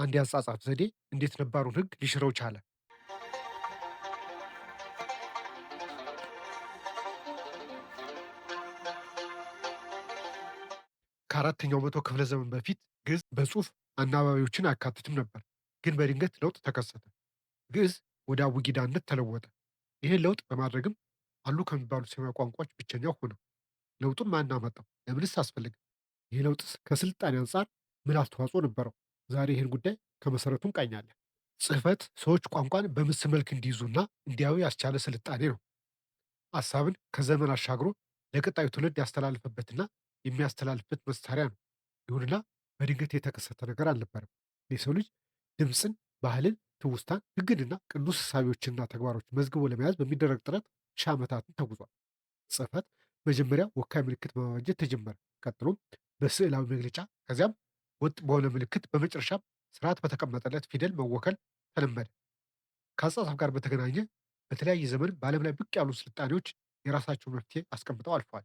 አንድ የአጻጻፍ ዘዴ እንዴት ነባሩን ሕግ ሊሽረው ቻለ? ከአራተኛው መቶ ክፍለ ዘመን በፊት ግዕዝ በጽሑፍ አናባቢዎችን አያካትትም ነበር። ግን በድንገት ለውጥ ተከሰተ። ግዕዝ ወደ አቡጊዳነት ተለወጠ። ይህን ለውጥ በማድረግም አሉ ከሚባሉ ሴማዊ ቋንቋዎች ብቸኛው ሆነ። ለውጡን ማን አመጣው? ለምንስ አስፈለገ? ይህ ለውጥስ ከስልጣኔ አንጻር ምን አስተዋጽኦ ነበረው? ዛሬ ይህን ጉዳይ ከመሰረቱ እንቃኛለን። ጽሕፈት ሰዎች ቋንቋን በምስል መልክ እንዲይዙና እንዲያዩ ያስቻለ ስልጣኔ ነው። ሐሳብን ከዘመን አሻግሮ ለቀጣዩ ትውልድ ያስተላልፈበትና የሚያስተላልፍበት መሳሪያ ነው። ይሁንና በድንገት የተከሰተ ነገር አልነበረም። የሰው ልጅ ድምፅን፣ ባህልን፣ ትውስታን፣ ሕግንና ቅዱስ እሳቤዎችንና ተግባሮች መዝግቦ ለመያዝ በሚደረግ ጥረት ሺህ ዓመታትን ተጉዟል። ጽሕፈት መጀመሪያ ወካይ ምልክት በማበጀት ተጀመረ። ቀጥሎም በስዕላዊ መግለጫ፣ ከዚያም ወጥ በሆነ ምልክት፣ በመጨረሻም ስርዓት በተቀመጠለት ፊደል መወከል ተለመደ። ከአጻጻፍ ጋር በተገናኘ በተለያየ ዘመን በዓለም ላይ ብቅ ያሉ ስልጣኔዎች የራሳቸውን መፍትሄ አስቀምጠው አልፈዋል።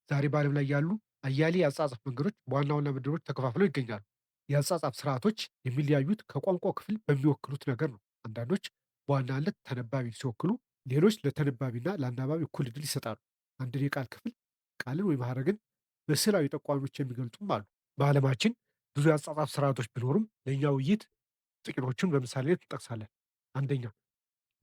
ዛሬ በዓለም ላይ ያሉ አያሌ የአጻጻፍ መንገዶች በዋና ዋና ምድቦች ተከፋፍለው ይገኛሉ። የአጻጻፍ ስርዓቶች የሚለያዩት ከቋንቋው ክፍል በሚወክሉት ነገር ነው። አንዳንዶች በዋናነት ተነባቢ ሲወክሉ፣ ሌሎች ለተነባቢና ለአናባቢ እኩል ዕድል ይሰጣሉ። አንድን የቃል ክፍል ቃልን ወይም ሐረግን በስዕላዊ ጠቋሚዎች የሚገልጹም አሉ። በዓለማችን ብዙ የአጻጻፍ ስርዓቶች ቢኖሩም ለእኛ ውይይት ጥቂቶቹን በምሳሌነት እንጠቅሳለን። አንደኛ፣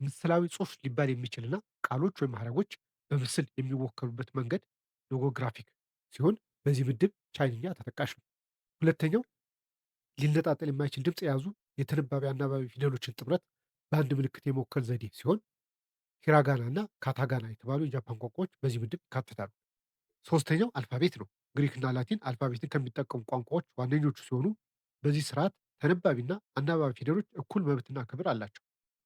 ምስላዊ ጽሑፍ ሊባል የሚችልና ቃሎች ወይም ሐረጎች በምስል የሚወከሉበት መንገድ logographic ሲሆን በዚህ ምድብ ቻይንኛ ተጠቃሽ ነው። ሁለተኛው፣ ሊነጣጠል የማይችል ድምፅ የያዙ የተነባቢ አናባቢ ፊደሎችን ጥምረት በአንድ ምልክት የመወከል ዘዴ ሲሆን ሂራጋና እና ካታጋና የተባሉ የጃፓን ቋንቋዎች በዚህ ምድብ ይካተታሉ። ሶስተኛው alphabet ነው። ግሪክና ላቲን alphabet ን ከሚጠቀሙ ቋንቋዎች ዋነኞቹ ሲሆኑ በዚህ ስርዓት ተነባቢና አናባቢ ፊደሎች እኩል መብትና ክብር አላቸው።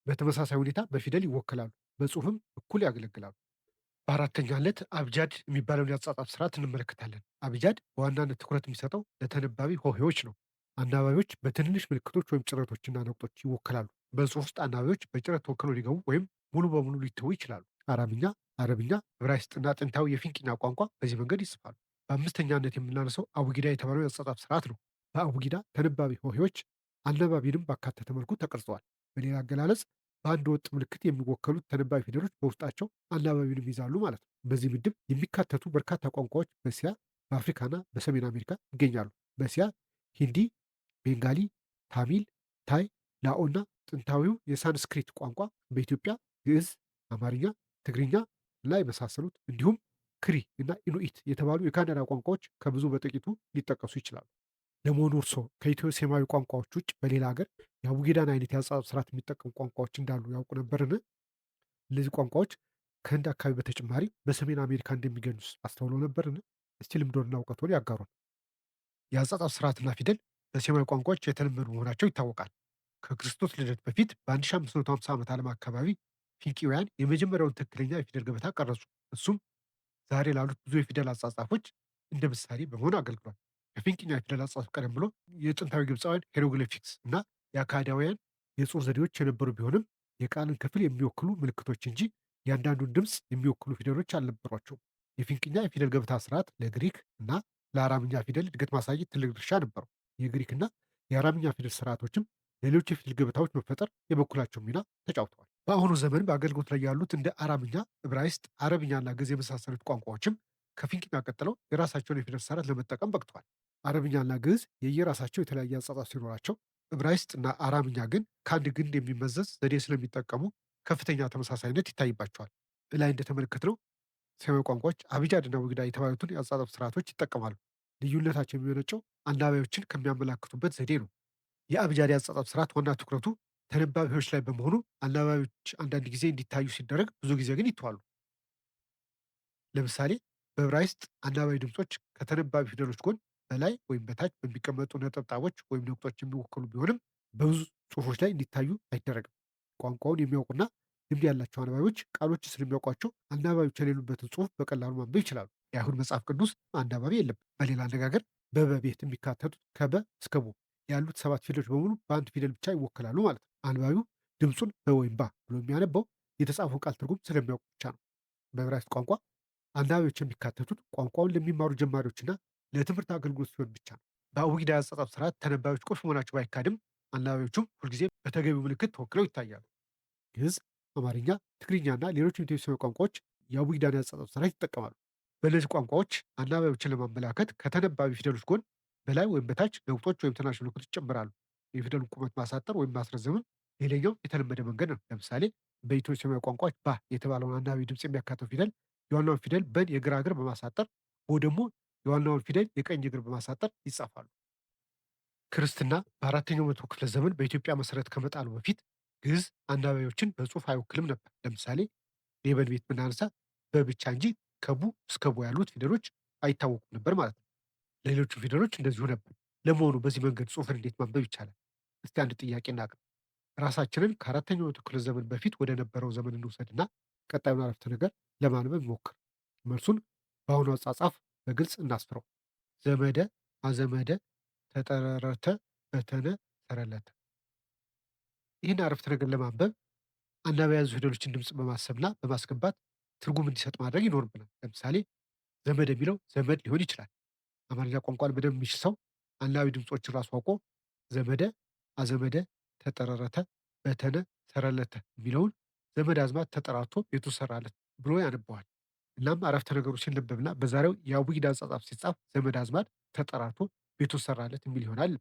በተመሳሳይ ሁኔታ በፊደል ይወከላሉ፣ በጽሁፍም እኩል ያገለግላሉ። በአራተኛነት አብጃድ የሚባለውን የአጻጻፍ ስርዓት እንመለከታለን። አብጃድ በዋናነት ትኩረት የሚሰጠው ለተነባቢ ሆሄዎች ነው። አናባቢዎች በትንንሽ ምልክቶች ወይም ጭረቶችና ነቁጦች ይወከላሉ። በጽሁፍ ውስጥ አናባቢዎች በጭረት ተወክለው ሊገቡ ወይም ሙሉ በሙሉ ሊተዉ ይችላሉ። አራምኛ፣ አረብኛ፣ ዕብራይስጥና ጥንታዊ የፊንቂኛ ቋንቋ በዚህ መንገድ ይጽፋሉ። በአምስተኛነት የምናነሳው አቡጊዳ የተባለው የአጻጻፍ ስርዓት ነው። በአቡጊዳ ተነባቢ ሆሄዎች አናባቢንም ባካተተ መልኩ ተቀርጸዋል። በሌላ አገላለጽ በአንድ ወጥ ምልክት የሚወከሉት ተነባቢ ፊደሎች በውስጣቸው አናባቢንም ይዛሉ ማለት ነው። በዚህ ምድብ የሚካተቱ በርካታ ቋንቋዎች በእስያ፣ በአፍሪካና በሰሜን አሜሪካ ይገኛሉ። በእስያ ሂንዲ፣ ቤንጋሊ፣ ታሚል፣ ታይ፣ ላኦ እና ጥንታዊው የሳንስክሪት ቋንቋ፣ በኢትዮጵያ ግዕዝ፣ አማርኛ፣ ትግርኛ እና የመሳሰሉት እንዲሁም ክሪ እና ኢኑኢት የተባሉ የካናዳ ቋንቋዎች ከብዙ በጥቂቱ ሊጠቀሱ ይችላሉ። ለመሆኑ እርስዎ ከኢትዮ ሴማዊ ቋንቋዎች ውጭ በሌላ ሀገር የአቡጊዳን አይነት የአጻጻፍ ስርዓት የሚጠቀሙ ቋንቋዎች እንዳሉ ያውቁ ነበርን? እነዚህ ቋንቋዎች ከህንድ አካባቢ በተጨማሪ በሰሜን አሜሪካ እንደሚገኙስ አስተውለው ነበርን? እስቲ ልምዶንና እውቀቶን ያጋሩን። የአጻጻፍ ስርዓትና ፊደል በሴማዊ ቋንቋዎች የተለመዱ መሆናቸው ይታወቃል። ከክርስቶስ ልደት በፊት በ1550 ዓመተ ዓለም አካባቢ ፊንቂውያን የመጀመሪያውን ትክክለኛ የፊደል ገበታ ቀረጹ። እሱም ዛሬ ላሉት ብዙ የፊደል አጻጻፎች እንደ ምሳሌ በመሆን አገልግሏል። ከፊንቂኛ የፊደል አጻጻፍ ቀደም ብሎ የጥንታዊ ግብፃውያን hieroglyphics እና የአካዳውያን የጽሑፍ ዘዴዎች የነበሩ ቢሆንም የቃልን ክፍል የሚወክሉ ምልክቶች እንጂ የአንዳንዱን ድምፅ የሚወክሉ ፊደሎች አልነበሯቸውም። የፊንቅኛ የፊደል ገበታ ስርዓት ለግሪክ እና ለአራምኛ ፊደል እድገት ማሳየት ትልቅ ድርሻ ነበረው። የግሪክና የአራምኛ ፊደል ስርዓቶችም ሌሎች የፊደል ገበታዎች መፈጠር የበኩላቸው ሚና ተጫውተዋል። በአሁኑ ዘመን በአገልግሎት ላይ ያሉት እንደ አራምኛ፣ ዕብራይስጥ፣ አረብኛና ግዕዝ የመሳሰሉት ቋንቋዎችም ከፊንቅኛ ቀጥለው የራሳቸውን የፊደል ስርዓት ለመጠቀም በቅተዋል። አረብኛና ግዕዝ የየራሳቸው የተለያየ አጻጻፍ ሲኖራቸው፣ ዕብራይስጥ እና አራምኛ ግን ከአንድ ግንድ የሚመዘዝ ዘዴ ስለሚጠቀሙ ከፍተኛ ተመሳሳይነት ይታይባቸዋል። እላይ እንደተመለከትነው ሴማዊ ቋንቋዎች አብጃድና አቡጊዳ የተባሉትን የአጻጻፍ ስርዓቶች ይጠቀማሉ። ልዩነታቸው የሚመነጨው አናባቢዎችን ከሚያመላክቱበት ዘዴ ነው። የአብጃድ የአጻጻፍ ስርዓት ዋና ትኩረቱ ተነባቢዎች ላይ በመሆኑ አናባቢዎች አንዳንድ ጊዜ እንዲታዩ ሲደረግ፣ ብዙ ጊዜ ግን ይተዋሉ። ለምሳሌ በዕብራይስጥ አናባቢ ድምፆች ከተነባቢ ፊደሎች ጎን በላይ ወይም በታች በሚቀመጡ ነጠብጣቦች ወይም ነቁጦች የሚወከሉ ቢሆንም በብዙ ጽሑፎች ላይ እንዲታዩ አይደረግም። ቋንቋውን የሚያውቁና ልምድ ያላቸው አናባቢዎች ቃሎች ስለሚያውቋቸው አናባቢዎች የሌሉበትን ጽሑፍ በቀላሉ ማንበብ ይችላሉ። የአይሁድ መጽሐፍ ቅዱስ አናባቢ የለም። በሌላ አነጋገር በበ ቤት የሚካተቱት ከበ እስከ ቦ ያሉት ሰባት ፊደሎች በሙሉ በአንድ ፊደል ብቻ ይወከላሉ ማለት ነው። አንባቢው ድምፁን በ ወይም ባ ብሎ የሚያነበው የተጻፈውን ቃል ትርጉም ስለሚያውቁ ብቻ ነው። በዕብራይስጥ ቋንቋ አናባቢዎች የሚካተቱት ቋንቋውን ለሚማሩ ጀማሪዎችና ለትምህርት አገልግሎት ሲሆን ብቻ ነው። በአቡጊዳ አጻጻፍ ስርዓት ተነባቢዎች ቁልፍ መሆናቸው ባይካድም አናባቢዎቹም ሁልጊዜ በተገቢው ምልክት ተወክለው ይታያሉ። ግዕዝ፣ አማርኛ፣ ትግርኛና ሌሎችም ኢትዮ ቋንቋዎች የአቡጊዳን የአጻጻፍ ስርዓት ይጠቀማሉ። በእነዚህ ቋንቋዎች አናባቢዎችን ለማመላከት ከተነባቢ ፊደሎች ጎን በላይ ወይም በታች ነቁጦች ወይም ትናንሽ ምልክቶች ይጨምራሉ። የፊደሉን ቁመት ማሳጠር ወይም ማስረዘምም ሌላኛው የተለመደ መንገድ ነው። ለምሳሌ በኢትዮ ሴማዊ ቋንቋዎች ባ የተባለውን አናባቢ ድምፅ የሚያካተው ፊደል የዋናውን ፊደል በን የግራ እግር በማሳጠር፣ ቦ ደግሞ የዋናውን ፊደል የቀኝ እግር በማሳጠር ይጻፋሉ። ክርስትና በአራተኛው መቶ ክፍለ ዘመን በኢትዮጵያ መሰረት ከመጣሉ በፊት ግዕዝ አናባቢዎችን በጽሑፍ አይወክልም ነበር። ለምሳሌ ሌበን ቤት ብናነሳ በብቻ እንጂ ከቡ እስከ ቦ ያሉት ፊደሎች አይታወቁም ነበር ማለት ነው። ለሌሎቹ ፊደሎች እንደዚሁ ነበር። ለመሆኑ በዚህ መንገድ ጽሑፍን እንዴት ማንበብ ይቻላል? እስቲ አንድ ጥያቄ እናቅርብ። ራሳችንን ከአራተኛው መቶ ክፍለ ዘመን በፊት ወደ ነበረው ዘመን እንውሰድና ቀጣዩን አረፍተ ነገር ለማንበብ እንሞክር። መልሱን በአሁኑ አጻጻፍ በግልጽ እናስፍረው። ዘመደ አዘመደ ተጠረረተ በተነ ሰረለተ። ይህን አረፍተ ነገር ለማንበብ አናባቢ የያዙ ፊደሎችን ድምፅ በማሰብና በማስገባት ትርጉም እንዲሰጥ ማድረግ ይኖርብናል። ለምሳሌ ዘመድ የሚለው ዘመድ ሊሆን ይችላል። አማርኛ ቋንቋን በደንብ የሚችል ሰው አናባቢ ድምፆችን ራሱ አውቆ ዘመደ አዘመደ ተጠረረተ በተነ ሰረለተ የሚለውን ዘመድ አዝማድ ተጠራርቶ ቤቱ ሰራለት ብሎ ያነበዋል። እናም አረፍተ ነገሩ ሲነበብና በዛሬው የአቡጊዳ አጻጻፍ ሲጻፍ ዘመድ አዝማድ ተጠራርቶ ቤቱ ሰራለት የሚል ይሆናል።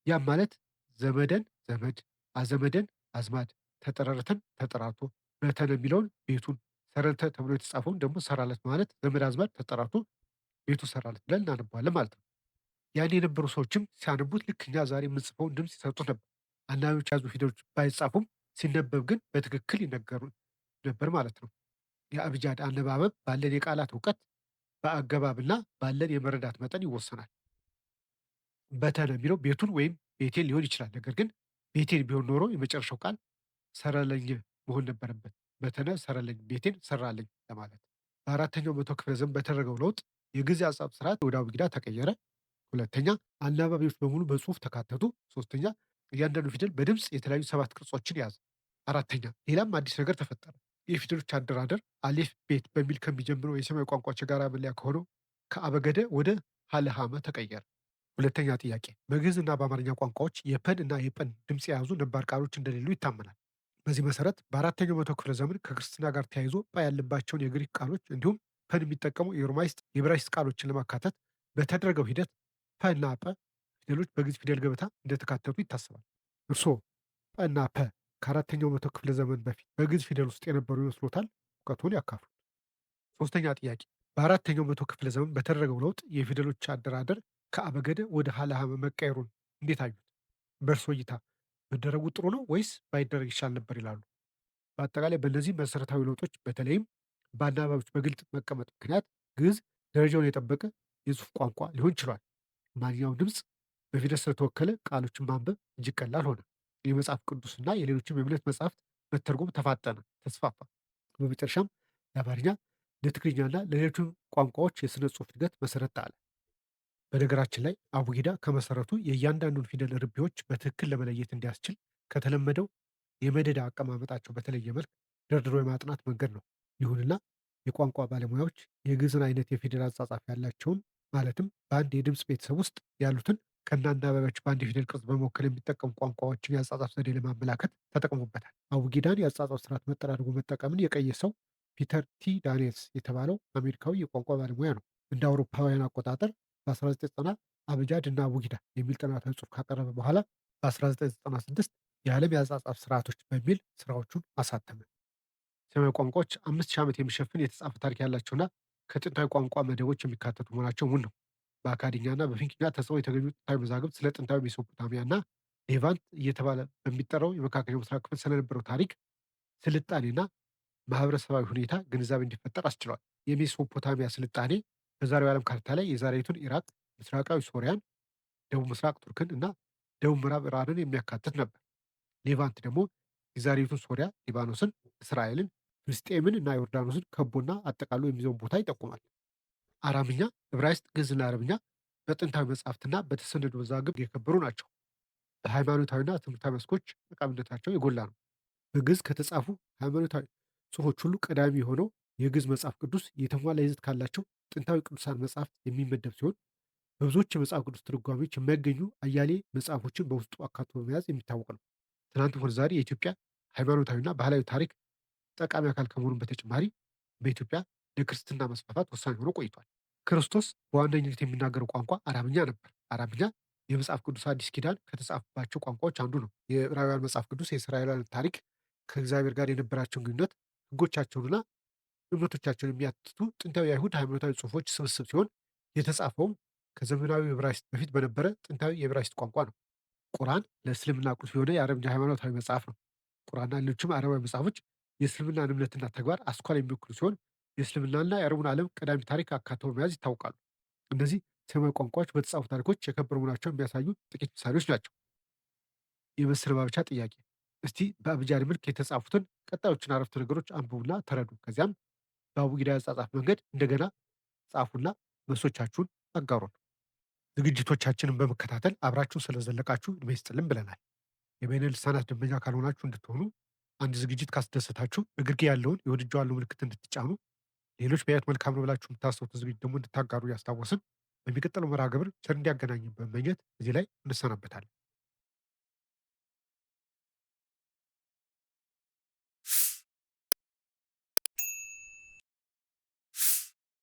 ያም ማለት ዘመደን ዘመድ፣ አዘመደን አዝማድ፣ ተጠራርተን ተጠራርቶ፣ በተነ የሚለውን ቤቱን፣ ሰረተ ተብሎ የተጻፈውን ደግሞ ሰራለት ማለት ዘመድ አዝማድ ተጠራርቶ ቤቱ ሰራለት ብለን እናነባዋለን ማለት ነው። ያኔ የነበሩ ሰዎችም ሲያነቡት ልክ እኛ ዛሬ የምንጽፈውን ድምፅ ይሰጡት ነበር። አናባቢዎች የያዙ ፊደሎች ባይጻፉም ሲነበብ ግን በትክክል ይነገሩ ነበር ማለት ነው። የአብጃድ አነባበብ ባለን የቃላት እውቀት በአገባብና ባለን የመረዳት መጠን ይወሰናል። በተነ የሚለው ቤቱን ወይም ቤቴን ሊሆን ይችላል። ነገር ግን ቤቴን ቢሆን ኖሮ የመጨረሻው ቃል ሰረለኝ መሆን ነበረበት። በተነ ሰረለኝ፣ ቤቴን ሰራለኝ ለማለት። በአራተኛው መቶ ክፍለ ዘመን በተደረገው ለውጥ የግዕዝ አጻጻፍ ስርዓት ወደ አቡጊዳ ተቀየረ። ሁለተኛ፣ አናባቢዎች በሙሉ በጽሁፍ ተካተቱ። ሶስተኛ፣ እያንዳንዱ ፊደል በድምፅ የተለያዩ 7 ቅርጾችን ያዘ። አራተኛ፣ ሌላም አዲስ ነገር ተፈጠረ። የፊደሎች አደራደር አሌፍ ቤት በሚል ከሚጀምረው የሰማያዊ ቋንቋዎች የጋራ መለያ ከሆነው ከአበገደ ወደ ሀለሃመ ተቀየረ። ሁለተኛ ጥያቄ፣ በግዕዝ እና በአማርኛ ቋንቋዎች የፐን እና የጰን ድምፅ የያዙ ነባር ቃሎች እንደሌሉ ይታመናል። በዚህ መሰረት በአራተኛው መቶ ክፍለ ዘመን ከክርስትና ጋር ተያይዞ ጳ ያለባቸውን የግሪክ ቃሎች እንዲሁም ፐን የሚጠቀሙ የሮማይስጥ የዕብራይስጥ ቃሎችን ለማካተት በተደረገው ሂደት ፐ እና ጰ ፊደሎች በግዕዝ ፊደል ገበታ እንደተካተቱ ይታሰባል። እርስዎ ጰ እና ፐ ከአራተኛው መቶ ክፍለ ዘመን በፊት በግዕዝ ፊደል ውስጥ የነበሩ ይመስሎታል? እውቀቱን ያካፍሉ። ሶስተኛ ጥያቄ፣ በአራተኛው መቶ ክፍለ ዘመን በተደረገው ለውጥ የፊደሎች አደራደር ከአበገደ ወደ ሀለሃመ መቀየሩን እንዴት አዩት? በእርሶ እይታ መደረጉ ጥሩ ነው ወይስ ባይደረግ ይሻል ነበር ይላሉ? በአጠቃላይ በእነዚህ መሰረታዊ ለውጦች በተለይም በአናባቢዎች በግልጽ መቀመጥ ምክንያት ግዕዝ ደረጃውን የጠበቀ የጽሑፍ ቋንቋ ሊሆን ችሏል። ማንኛውም ድምፅ በፊደል ስለተወከለ ቃሎችን ማንበብ እጅግ ቀላል ሆነ። የመጽሐፍ ቅዱስና የሌሎችም የእምነት መጽሐፍት መተርጎም ተፋጠነ፣ ተስፋፋ። በመጨረሻም ለአማርኛ፣ ለትግርኛና ለሌሎችም ቋንቋዎች የሥነ ጽሑፍ እድገት መሰረት ጣለ። በነገራችን ላይ አቡጊዳ ከመሰረቱ የእያንዳንዱን ፊደል ርቢዎች በትክክል ለመለየት እንዲያስችል ከተለመደው የመደዳ አቀማመጣቸው በተለየ መልክ ደርድሮ የማጥናት መንገድ ነው። ይሁንና የቋንቋ ባለሙያዎች የግዕዝን አይነት የፊደል አጻጻፍ ያላቸውን ማለትም በአንድ የድምፅ ቤተሰብ ውስጥ ያሉትን ከነአናባቢዎች በአንድ የፊደል ቅርጽ በመወከል የሚጠቀሙ ቋንቋዎችን የአጻጻፍ ዘዴ ለማመላከት ተጠቅሞበታል። አቡጊዳን የአጻጻፍ ስርዓት መጠሪያ አድርጎ መጠቀምን የቀየሰው ፒተር ቲ ዳንኤልስ የተባለው አሜሪካዊ የቋንቋ ባለሙያ ነው። እንደ አውሮፓውያን አቆጣጠር በ1990 አብጃድ እና አቡጊዳ የሚል ጥናታዊ ጽሑፍ ካቀረበ በኋላ በ1996 የዓለም የአጻጻፍ ስርዓቶች በሚል ስራዎቹን አሳተመ። ሰማያዊ ቋንቋዎች 5000 ዓመት የሚሸፍን የተጻፈ ታሪክ ያላቸውና ከጥንታዊ ቋንቋ መደቦች የሚካተቱ መሆናቸው እውን ነው። በአካድኛና በፊንኪኛ ተጽፈው የተገኙ ጥንታዊ መዛግብት ስለ ጥንታዊ ሜሶፖታሚያና ሌቫንት እየተባለ በሚጠራው የመካከለኛው ምስራቅ ክፍል ስለነበረው ታሪክ፣ ስልጣኔና ማህበረሰባዊ ሁኔታ ግንዛቤ እንዲፈጠር አስችሏል። የሜሶፖታሚያ ስልጣኔ በዛሬው የዓለም ካርታ ላይ የዛሬይቱን ኢራቅ፣ ምስራቃዊ ሶሪያን፣ ደቡብ ምስራቅ ቱርክን እና ደቡብ ምዕራብ ኢራንን የሚያካትት ነበር። ሌቫንት ደግሞ የዛሬይቱን ሶሪያ፣ ሊባኖስን፣ እስራኤልን፣ ፍልስጤምን እና ዮርዳኖስን ከቦና አጠቃሎ የሚይዘውን ቦታ ይጠቁማል። አራምኛ፣ ዕብራይስጥ፣ ግዕዝና አረብኛ በጥንታዊ መጻሕፍትና በተሰነዱ መዛግብት የከበሩ ናቸው። በሃይማኖታዊና ትምህርታዊ መስኮች ጠቃሚነታቸው የጎላ ነው። በግዕዝ ከተጻፉ ሃይማኖታዊ ጽሑፎች ሁሉ ቀዳሚ የሆነው የግዕዝ መጽሐፍ ቅዱስ የተሟላ ይዘት ካላቸው ጥንታዊ ቅዱሳን መጻሕፍት የሚመደብ ሲሆን በብዙዎች የመጽሐፍ ቅዱስ ትርጓሜዎች የማይገኙ አያሌ መጽሐፎችን በውስጡ አካቶ በመያዝ የሚታወቅ ነው። ትናንትም ሆነ ዛሬ የኢትዮጵያ ሃይማኖታዊና ባህላዊ ታሪክ ጠቃሚ አካል ከመሆኑም በተጨማሪ በኢትዮጵያ ለክርስትና መስፋፋት ወሳኝ ሆኖ ቆይቷል። ክርስቶስ በዋነኝነት የሚናገረው ቋንቋ አራምኛ ነበር። አራምኛ የመጽሐፍ ቅዱስ አዲስ ኪዳን ከተጻፉባቸው ቋንቋዎች አንዱ ነው። የዕብራውያን መጽሐፍ ቅዱስ የእስራኤላውያን ታሪክ፣ ከእግዚአብሔር ጋር የነበራቸውን ግንኙነት፣ ሕጎቻቸውንና እምነቶቻቸውን የሚያትቱ ጥንታዊ የአይሁድ ሃይማኖታዊ ጽሑፎች ስብስብ ሲሆን የተጻፈውም ከዘመናዊ ዕብራይስጥ በፊት በነበረ ጥንታዊ የዕብራይስጥ ቋንቋ ነው። ቁርአን ለእስልምና ቁልፍ የሆነ የአረብኛ ሃይማኖታዊ መጽሐፍ ነው። ቁርአንና ሌሎችም አረባዊ መጽሐፎች የእስልምናን እምነትና ተግባር አስኳል የሚወክሉ ሲሆን የእስልምናና የአረቡን ዓለም ቀዳሚ ታሪክ አካተው በመያዝ ይታወቃሉ። እነዚህ ሴማዊ ቋንቋዎች በተጻፉ ታሪኮች የከበሩ መሆናቸውን የሚያሳዩ ጥቂት ምሳሌዎች ናቸው። የመሰነባበቻ ጥያቄ። እስቲ በአብጃሪ መልክ የተጻፉትን ቀጣዮችን አረፍተ ነገሮች አንብቡና ተረዱ። ከዚያም በአቡጊዳ አጻጻፍ መንገድ እንደገና ጻፉና መልሶቻችሁን አጋሩን። ዝግጅቶቻችንን በመከታተል አብራችሁን ስለዘለቃችሁ ዕድሜ ይስጥልን ብለናል። የበይነ ልሳናት ደንበኛ ካልሆናችሁ እንድትሆኑ፣ አንድ ዝግጅት ካስደሰታችሁ እግርጌ ያለውን የወድጄዋለሁ ምልክት እንድትጫኑ፣ ሌሎች ቢያዩት መልካም ነው ብላችሁ የምታስቡትን ዝግጅት ደግሞ እንድታጋሩ እያስታወስን በሚቀጥለው መርሃ ግብር ቸር እንዲያገናኝን በመመኘት እዚህ ላይ እንሰናበታለን።